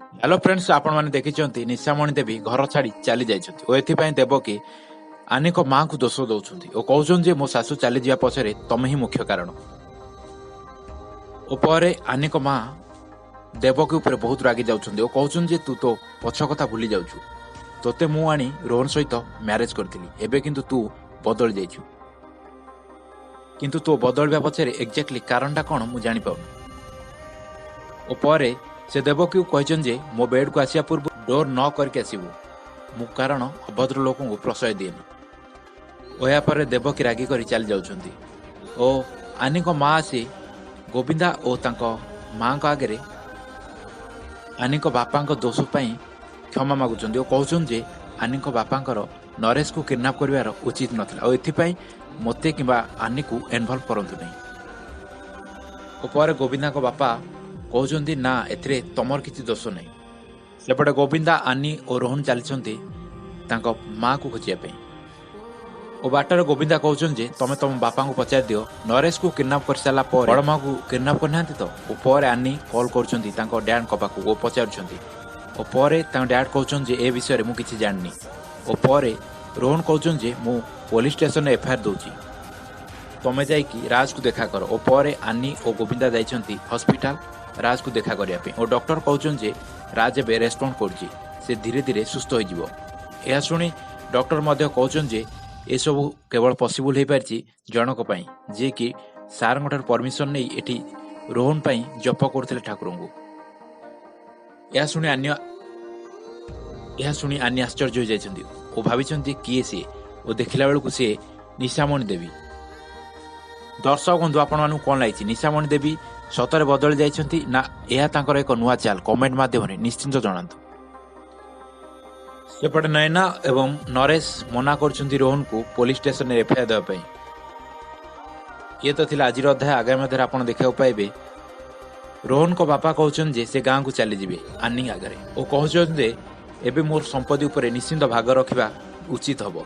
Hello friends, ଆପଣମାନେ ଦେଖିଛନ୍ତି ନିଶାମଣି ଦେବୀ ଘର ଛାଡ଼ି ଚାଲି ଯାଇଛନ୍ତି ଓ ଏଥିପାଇଁ ଦେବକୀ ଆନିଙ୍କ ମାଙ୍କୁ ଦୋଷ ଦେଉଛନ୍ତି ଓ କହୁଛନ୍ତି ଯେ ମୋ ଶାଶୁ ଚାଲିଯିବା ପଛରେ ତମେ ହିଁ ମୁଖ୍ୟ କାରଣ। ଓ ପରେ ଆନିଙ୍କ ମା ଦେବକୀ ଉପରେ ବହୁତ ରାଗି ଯାଉଛନ୍ତି ଓ କହୁଛନ୍ତି ଯେ ତୁ ତୋ ପଛ କଥା ଭୁଲି ଯାଉଛୁ। ତୋତେ ମୁଁ ଆଣି ରୋହନ ସହିତ ମ୍ୟାରେଜ କରିଥିଲି, ଏବେ କିନ୍ତୁ ତୁ ବଦଳି ଯାଇଛୁ। କିନ୍ତୁ ତୋ ବଦଳିବା ପଛରେ ଏକ୍ଜାକ୍ଟଲି କାରଣଟା କ'ଣ ମୁଁ ଜାଣିପାରୁନି। ଓ ପରେ ସେ ଦେବକୀକୁ କହିଛନ୍ତି ଯେ ମୋ ବେଡ୍କୁ ଆସିବା ପୂର୍ବରୁ ଡୋର୍ ନ କରିକି ଆସିବୁ, ମୁଁ କାରଣ ଅଭଦ୍ର ଲୋକଙ୍କୁ ପ୍ରଶୟ ଦିଏନି। ଓ ଏହାପରେ ଦେବକୀ ରାଗି କରି ଚାଲି ଯାଉଛନ୍ତି ଓ ଆନିଙ୍କ ମା ଆସି ଗୋବିନ୍ଦା ଓ ତାଙ୍କ ମାଙ୍କ ଆଗରେ ଆନିଙ୍କ ବାପାଙ୍କ ଦୋଷ ପାଇଁ କ୍ଷମା ମାଗୁଛନ୍ତି ଓ କହୁଛନ୍ତି ଯେ ଆନିଙ୍କ ବାପାଙ୍କର ନରେଶକୁ କିଡନାପ୍ କରିବାର ଉଚିତ ନଥିଲା ଓ ଏଥିପାଇଁ ମୋତେ କିମ୍ବା ଆନିକୁ ଇନଭଲ୍ଭ କରନ୍ତୁ ନାହିଁ। ଓ ପରେ ଗୋବିନ୍ଦାଙ୍କ ବାପା କହୁଛନ୍ତି ନା, ଏଥିରେ ତମର କିଛି ଦୋଷ ନାହିଁ। ସେପଟେ ଗୋବିନ୍ଦା, ଆନି ଓ ରୋହନ ଚାଲିଛନ୍ତି ତାଙ୍କ ମାଆକୁ ଖୋଜିବା ପାଇଁ ଓ ବାଟରେ ଗୋବିନ୍ଦା କହୁଛନ୍ତି ଯେ ତମେ ତମ ବାପାଙ୍କୁ ପଚାରି ଦିଅ, ନରେଶକୁ କିଡନାପ୍ କରିସାରିଲା ପରେ ବଡ଼ ମାଆକୁ କିଡନାପ୍ କରିନାହାନ୍ତି ତ? ଓ ପରେ ଆନି କଲ୍ କରୁଛନ୍ତି ତାଙ୍କ ଡ୍ୟାଡ୍ଙ୍କ ପାଖକୁ ଓ ପଚାରୁଛନ୍ତି ଓ ପରେ ତାଙ୍କ ଡ୍ୟାଡ୍ କହୁଛନ୍ତି ଯେ ଏ ବିଷୟରେ ମୁଁ କିଛି ଜାଣିନି। ଓ ପରେ ରୋହନ କହୁଛନ୍ତି ଯେ ମୁଁ ପୋଲିସ ଷ୍ଟେସନରେ ଏଫଆଇଆର ଦେଉଛି, ତମେ ଯାଇକି ରାଜକୁ ଦେଖା କର। ଓ ପରେ ଆନି ଓ ଗୋବିନ୍ଦା ଯାଇଛନ୍ତି ହସ୍ପିଟାଲ ରାଜକୁ ଦେଖା କରିବା ପାଇଁ ଓ ଡକ୍ଟର କହୁଛନ୍ତି ଯେ ରାଜ ଏବେ ରେସ୍ପଣ୍ଡ କରୁଛି, ସେ ଧୀରେ ଧୀରେ ସୁସ୍ଥ ହୋଇଯିବ। ଏହା ଶୁଣି ଡକ୍ଟର ମଧ୍ୟ କହୁଛନ୍ତି ଯେ ଏସବୁ କେବଳ ପସିବୁଲ ହୋଇପାରିଛି ଜଣଙ୍କ ପାଇଁ, ଯିଏକି ସାରଙ୍କ ଠାରୁ ପରମିସନ ନେଇ ଏଠି ରୋହନ ପାଇଁ ଜପ କରୁଥିଲେ ଠାକୁରଙ୍କୁ। ଏହା ଶୁଣି ଆନି ଆଶ୍ଚର୍ଯ୍ୟ ହୋଇଯାଇଛନ୍ତି ଓ ଭାବିଛନ୍ତି କିଏ ସିଏ, ଓ ଦେଖିଲା ବେଳକୁ ସିଏ ନିଶାମଣି ଦେବୀ। ଦର୍ଶକ ବନ୍ଧୁ, ଆପଣମାନଙ୍କୁ କ'ଣ ଲାଗିଛି? ନିଶାମଣି ଦେବୀ ସତରେ ବଦଳି ଯାଇଛନ୍ତି ନା ଏହା ତାଙ୍କର ଏକ ନୂଆ ଚାଲ? କମେଣ୍ଟ ମାଧ୍ୟମରେ ନିଶ୍ଚିନ୍ତ ଜଣାନ୍ତୁ। ସେପଟେ ନୟନା ଏବଂ ନରେଶ ମନା କରୁଛନ୍ତି ରୋହନକୁ ପୋଲିସ ଷ୍ଟେସନରେ ଏଫଆଇଆର ଦେବା ପାଇଁ। ଇଏ ତ ଥିଲା ଆଜିର ଅଧ୍ୟାୟ। ଆଗାମୀ ଅଧ୍ୟାୟରେ ଆପଣ ଦେଖିବାକୁ ପାଇବେ ରୋହନଙ୍କ ବାପା କହୁଛନ୍ତି ଯେ ସେ ଗାଁକୁ ଚାଲିଯିବେ ଆନି ଆଗରେ ଓ କହୁଛନ୍ତି ଯେ ଏବେ ମୋର ସମ୍ପତ୍ତି ଉପରେ ନିଶ୍ଚିନ୍ତ ଭାଗ ରଖିବା ଉଚିତ ହେବ।